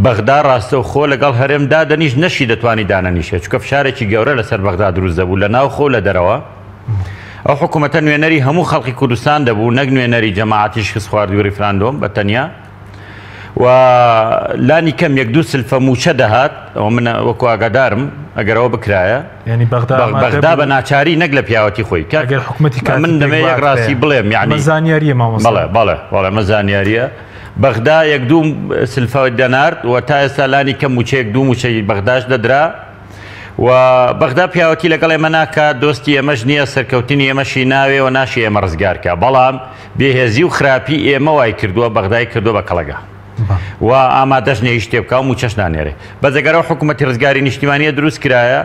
بەغدا ڕاستەوخۆ لەگەڵ هەرێم دادەنیشت نەشی دەتوانی دانەنیشێ چونکە فشارێکی گەورە لەسەر بەغدا دروست دەبوو لە ناوخۆ و لە دەرەوە ئەو حکوومەتە نوێنەری هەموو خەڵکی کوردستان دەبوو نەک نوێنەری جەماعەتی شکستخواردووی ڕیفراندۆم بە تەنیا و لانی کەم یەک دوو سلفە مووچە دەهات ئەوە من وەکو ئاگادارم ئەگەر ئەوە بکرایە یعنی بەغدا بەغدا بە ناچاری نەک لە پیاوەتی خۆی کە ئەگەر حکومەتی کاتی من دەمێ یەک ڕاستی بڵێم یعنی زانیاریە مامۆستا بەڵێ بەڵێ بەڵێ مە زانیاریە بەغدا یەک دوو سلفە دەنارد و تا ئێستا لانی کەم مووچەیەک دوو مووچەی بەغداش دەدرا و بەغدا پیاوەتی لەگەڵ ئێمە ناکات دۆستی ئێمەش نییە سەرکەوتنی ئێمەشی ناوێ و ناشی ئێمە ڕزگارکە بەڵام بێهێزی و خراپی ئێمە وای کردووە بەغدای کردووە بە کەڵەگا و ئامادەش نیە هیچ شتێ بکا و مووچەش نانێرێ. بەس ئەگەر ئەو حکوومەتی ڕزگاری نیشتیمانییە دروست کرایە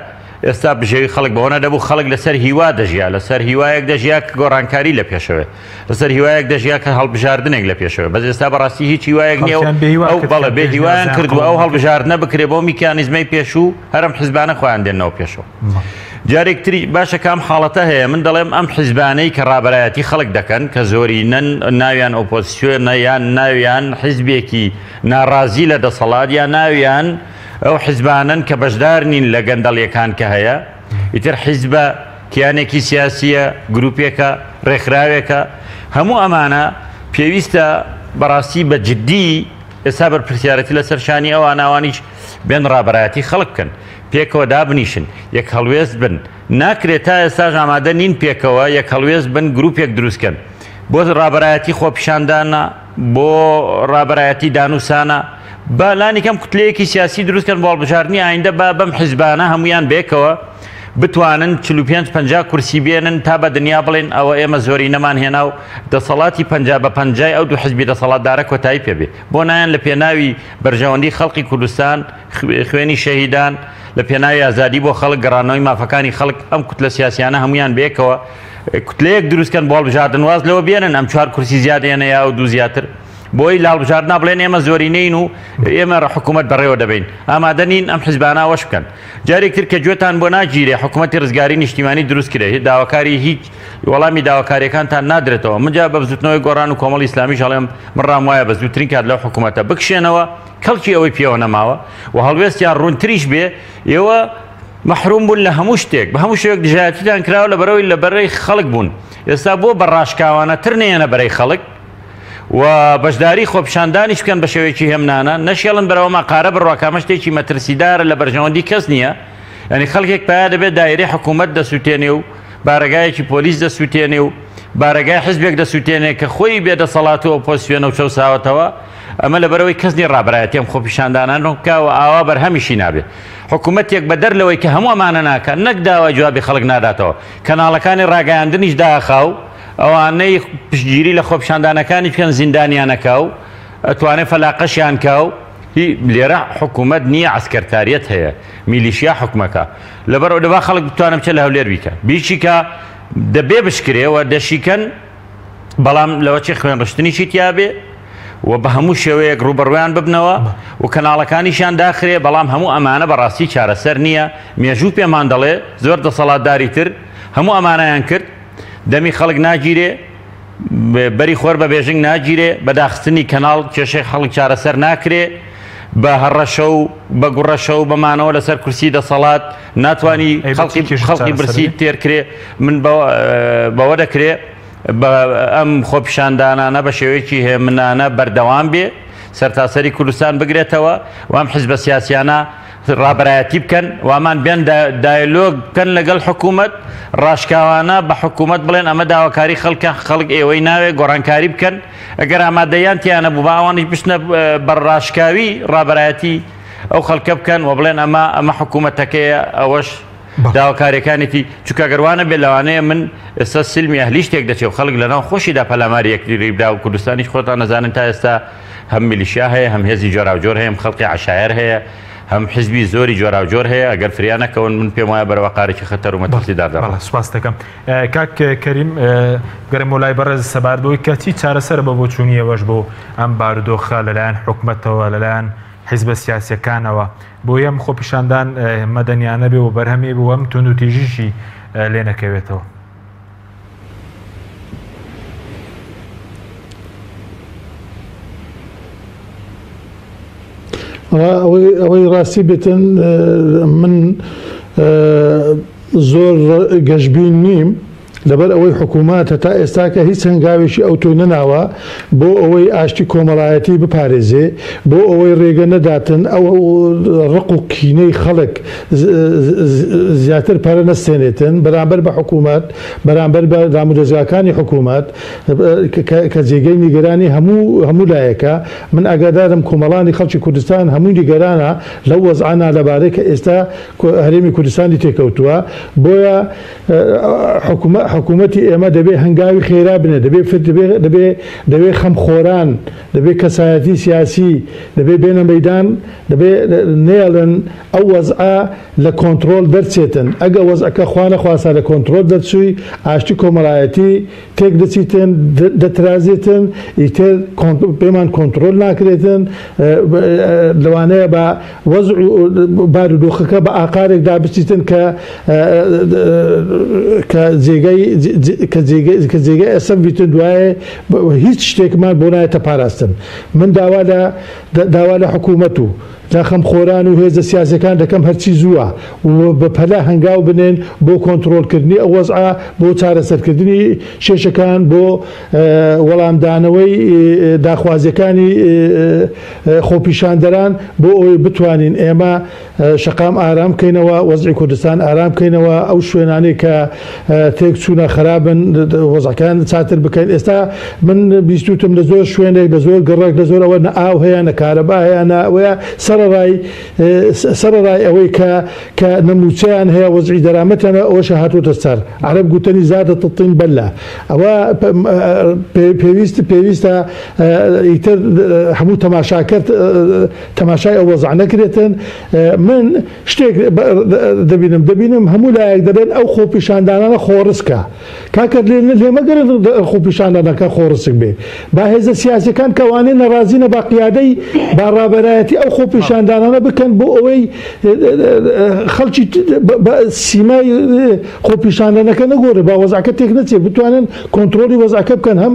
ئێستا بژێوی خەڵک بەوە نەدەبوو خەڵک لەسەر هیوا دەژیا لەسەر هیوایەک دەژیا کە گۆڕانکاری لە پێشەوێ لەسەر هیوایەک دەژیا کە هەڵبژاردنێک لە پێشەوێ بەس ئێستا بەڕاستی هیچ هیوایەک نییە و خەڵکیان بێهیوا ئەو کرد بەڵێ کە بێ هیوایان پێشنیازیان کردووە قبوڵ ئەو نەکرد. هەڵبژاردنە بکرێ بۆ میکانیزمەی پێشوو هەر ئەم حزبانە خۆیان دێننەوە پێشەوە. جارێک تری باشە کام حاڵەتە هەیە من دەڵێم ئەم حیزبانەی کە ڕابەرایەتی خەڵک دەکەن کە زۆرینەن ناویان ئۆپۆزسیۆنە یان ناویان حیزبێکی ناڕازی لە دەسەڵات یا ناویان ئەو حیزبانەن کە بەشدار نین لە گەندەڵیەکان کە هەیە ئیتر حیزبە کیانێکی سیاسیە گروپێکە ڕێکخراوێکە هەموو ئەمانە پێویستە بەڕاستی بە جدی ئێستا بەرپرسیارەتی لەسەر شانی ئەوان ئەوانیش بێن ڕابەرایەتی خەڵک بکەن پێکەوە دابنیشن، یەک هەڵوێست بن، ناکرێت تا ئێستاش ئامادە نین پێکەوە یەک هەڵوێست بن گروپێک دروست کەن بۆ ڕابەرایەتی خۆپیشاندانە، بۆ ڕابەرایەتی دانوسانە، با لانیکەم کوتلەیەکی سیاسی دروست کەن بۆ هەڵبژاردنی ئایندە با بەم حیزبانە هەموویان بێکەوە بتوانن 45 50 کورسی بێنن تا بە دنیا بڵێن ئەوە ئێمە زۆرینەمان هێنا و دەسەڵاتی 50 بە پەنجای ئەو دوو حزبی دەسەڵاتدارە کۆتایی پێ بێ بۆ نایەن لە پێناوی بەرژەوەندی خەڵقی کوردستان خوێنی شەهیدان، لە پێناوی ئازادی بۆ خەڵک، گەڕانەوەی مافەکانی خەڵک، ئەم کوتلە سیاسیانە هەموویان بەیەکەوە کوتلەیەک دروست کەن بۆ هەڵبژاردن، واز لەوە بێنن ئەم چوار کورسی زیاد ئێنە یا ئەو دوو زیاتر، بۆی لە هەڵبژاردنا بڵێن ئێمە زۆرینەین و ئێمە حکوومەت بەڕێوە دەبەین، ئامادە نین ئەم حزبانە ئەوەش بکەن. جارێک تر کە گوێتان بۆ ناگیرێ حکوومەتی ڕزگاری نیشتیمانی دروست کرێ، داواکاری هیچ وەڵامی داواکاریەکانتان نادرێتەوە. من جا بە بزوتنەوەی گۆڕان و کۆمەڵی ئیسلامیش ئەڵێم من ڕام وایە بە زووترین کات لەو حکوومەتە بکشێنەوە، کەڵکی ئەوەی پێوە نەماوە و هەڵوێستیان ڕوونتریش بێ، ئێوە مەحروم بوون لە هەموو شتێک، بە هەموو شێوەیەک دژایەتیتان کراوە لەبەرئەوەی لە بەرەی خەڵک بوون، ئێستا بۆ بە ڕاشکاوانەتر نەیەنە بەرەی خەڵک و بەشداری خۆپیشاندانیش بکەن بە شێوەیەکی هێمنانە، نەشێڵن بەرەوە ماقارە بڕوا کە ئەمە شتێکی مەترسیدارە لە بەرژەوەندی کەس نییە، یانی خەڵکێک پیا دەبێت دایرەی حکوومەت دەسووتێنێ و بارەگایەکی پۆلیس دەسووتێنێ و بارەگای حزبێک دەسووتێنێ کە خۆی بێ دەسەڵات و ئۆپۆزسیۆنە و چەوساوەتەوە، ئەمە لەبەرئەوەی کەس نیە ڕابەرایەتی ئەم خۆپیشاندانانە بکا و ئاوا بەرهەمیشی نابێ. حکومەتێک بەدەر لەوەی کە هەموو ئەمانە ناکا، نەک داوای جوابی خەڵک ناداتەوە، کەناڵەکانی ڕاگەیاندنیش داخا و ئەوانەی پشتگیری لە خۆپیشاندانەکانیش بکەن زیندانیان ئەکا و ئەتوانێ فەلاقەشیان کا و هی لێرە حکومەت نیە عەسکەرتاریەت هەیە میلیشیا حوکمەکا. لەبەرئەوە دەبا خەڵک بتوانێ بچێ لە هەولێر بیکا. بیشیکا دەبێ بشکرێ و دەشیکەن. بەڵام لەوەچێ خوێنڕشتنیشی تیابێ و بە هەموو شێوەیەک ڕووبەڕوویان ببنەوە و کەناڵەکانیشیان داخرێ، بەڵام هەموو ئەمانە بەڕاستی چارەسەر نییە، مێژوو پێمان دەڵێ زۆر دەسەڵاتداری تر هەموو ئەمانەیان کرد، دەمی خەڵک ناگیرێ، بەری خۆر بە بێژنگ ناگیرێ، بە داخستنی کەناڵ کێشەی خەڵک چارەسەر ناکرێ، بە هەڕەشە و بە گوڕەشە و بە مانەوە لەسەر کورسی دەسەڵات ناتوانی خەڵکی برسی تێر کرێ، من بەوە دەکرێ بە ئەم خۆپیشاندانانە بە شێوەیەکی هێمنانە بەردەوام بێ، سەرتاسەری کوردستان بگرێتەوە و ئەم حیزبە سیاسیانە ڕابەرایەتی بکەن وامان بێن دایلۆگ بکەن لەگەڵ حکوومەت، ڕاشکاوانە بە حکوومەت بڵێن ئەمە داواکاری خەڵکە، خەڵک ئێوەی ناوێ، گۆڕانکاری بکەن، ئەگەر ئامادەیان تیا نەبوو با ئەوانیش بچنە بە ڕاشکاوی ڕابەرایەتی ئەو خەڵکە بکەن و بڵێن ئەمە ئەمە حکوومەتەکەیە ئەوەش داواکاریەکانێتی، چونکە گەر وا نەبێت لەوانەیە من ئێستا سلمی ئەهلی شتێک دەچێ و خەڵک لەناو خۆشیدا پەلاماری یەکتری بدا و کوردستانیش خۆتان ئەزانن تا ئێستا هەم میلیشیا هەیە هەم هێزی جۆراوجۆر هەیە هەم خەڵکی عەشایەر هەیە هەم حزبی زۆری جۆراوجۆر هەیە ئەگەر فریا نەکەون من پێم وایە بەرەوە قارێکی خەتەر و مەترسیدار دەڕۆن. بەڵێ سوپاست دەکەم کاک کەریم بگەڕێمەوە لای بەڕێز سەبارەت بەوەی کە چی چارەسەرە بە بۆچوونی ئێوەش بۆ ئەم بارودۆخە لەلایەن حکومەتەوە لەلایەن حیزبە سیاسیەکانەوە بۆیە ئەم خۆپیشاندان مەدەنیانە بێ و بەرهەمی بوو ئەم توندوتیژیشی لێ نەکەوێتەوە. ئەوەی ڕاستی بێتن من زۆر گەشبین نیم لەبەر ئەوەی حکوومەت هەتا ئێستاکە هیچ هەنگاوێکی ئەوتۆی نەناوە بۆ ئەوەی ئاشتی کۆمەڵایەتی بپارێزێ، بۆ ئەوەی ڕێگە نەداتن ئەو ڕق و کینەی خەڵک زیاتر پەرە نەستێنێتن بەرامبەر بە حکوومەت، بەرامبەر بە دامودەزگاکانی حکوومەت کە جێگەی نیگەرانی هەموو هەموو لایەکە. من ئاگادارم کۆمەڵانی خەڵکی کوردستان هەمووی نیگەرانە لەو وەزعە نالەبارەی کە ئێستا هەرێمی کوردستانی تێکەوتووە، بۆیە حکومەتی ئێمە دەبێ هەنگاوی خێرا بنێ، دەبێ دەبێ دەبێ خەمخۆران، دەبێ کەسایەتی سیاسی دەبێ بێنە مەیدان، دەبێ نەیەڵن ئەو وەزعە لە کۆنتڕۆڵ دەرچێتن، ئەگە وەزعەکە خوا نەخواستە لە کۆنتڕۆڵ دەرچووی ئاشتی کۆمەڵایەتی تێک دەچیتن، دەترازێتن، ئیتر پێمان کۆنتڕۆل ناکرێتن، لەوانەیە بە وەزع و بارودۆخەکە بە ئاقارێکدا بچیتن کە کە جێگەی کە جێگەی کە جێگەی ئەسەف بیتن دوایێ هیچ شتێکمان بۆ نایەتە پاراستن. من داوا لە داوا لە حکوومەت و لە خەمخۆران و هێزە سیاسیەکان دەکەم هەرچی زووە و بە پەلە هەنگاو بنێن بۆ کۆنتڕۆڵکردنی ئەو وەزعە، بۆ چارەسەرکردنی کێشەکان، بۆ وەڵامدانەوەی داخوازیەکانی خۆپیشاندەران، بۆ ئەوەی بتوانین ئێمە شەقام ئارام بکەینەوە، وەزعی کوردستان ئارام بکەینەوە، ئەو شوێنانەی کە تێکچوونە خرابن وەزعەکان چاتر بکەین. ئێستا من بیستوتم لە زۆر شوێنێک، لە زۆر گەڕەک، لە زۆر ئەوە نە ئاو هەیە، نە کارەبا هەیە، نە ئەوەیە، سەرەڕای سەرەڕای ئەوەی کە کە نە مووچەیان هەیە، وەزعی دەرامەتیان هەیە، ئەوەشە هاتووەتە سەر. عەرەب گوتەنی زادت الطین بلە. ئەوە پێویست پێویستە ئیتر هەموو تەماشاکەر تەماشای ئەو وەزع نەکرێتن. من شتێک دەبینم دەبینم هەموو لایەک دەبێن ئەو خۆپیشاندانانە خۆڕسکە. کاکە لێ لێ مەگەرن خۆپیشاندانەکە خۆڕسک بێ. با هێزە سیاسیەکان کە ئەوانەی نەڕازینە با قیادەی با ڕابەرایەتی ئەو خۆپیشاندانانە بکەن بۆ ئەوەی خەڵکی سیمای خۆپیشاندانەکە نەگۆڕێ، با وەزعەکە تێک نەچێ، بتوانن کۆنترۆڵی وەزعەکە بکەن، هەم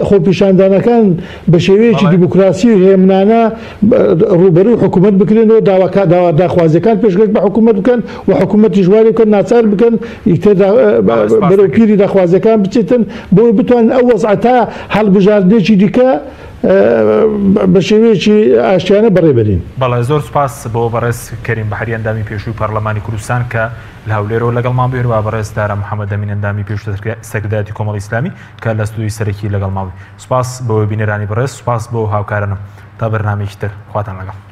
خۆپیشاندانەکان بە شێوەیەکی دیموکراسی و هێمنانە ڕووبەرووی حکوومەت بکرێنەوە، داوا داخوازیەکان پێشکەش بە حکوومەت بکەن و حکوومەتیش واری بکەن ناچار بکەن ئیتر بەرەو پیری داخوازیەکان بچێتن بۆ بتوانن ئەو وەزعە تا هەڵبژاردنێکی دیکە بە شێوەیەکی ئاشتیانە بەڕێ بەرین. بەڵێ زۆر سوپاس بۆ بەڕێز کەریم بەحری ئەندامی پێشووی پەڕلەمانی کوردستان کە لە هەولێرەوە لەگەڵمان بوو، هەروەها بەڕێز دارا محەمەد ئەمین ئەندامی پێشوو سەرکردایەتی کۆمەڵی ئیسلامی کە لە ستۆدیۆی سەرەکی لەگەڵمان بوو. سوپاس بۆ بینەرانی بەڕێز، سوپاس بۆ هاوکارانم. تا بەرنامەیەکی تر خواتان لەگەڵ.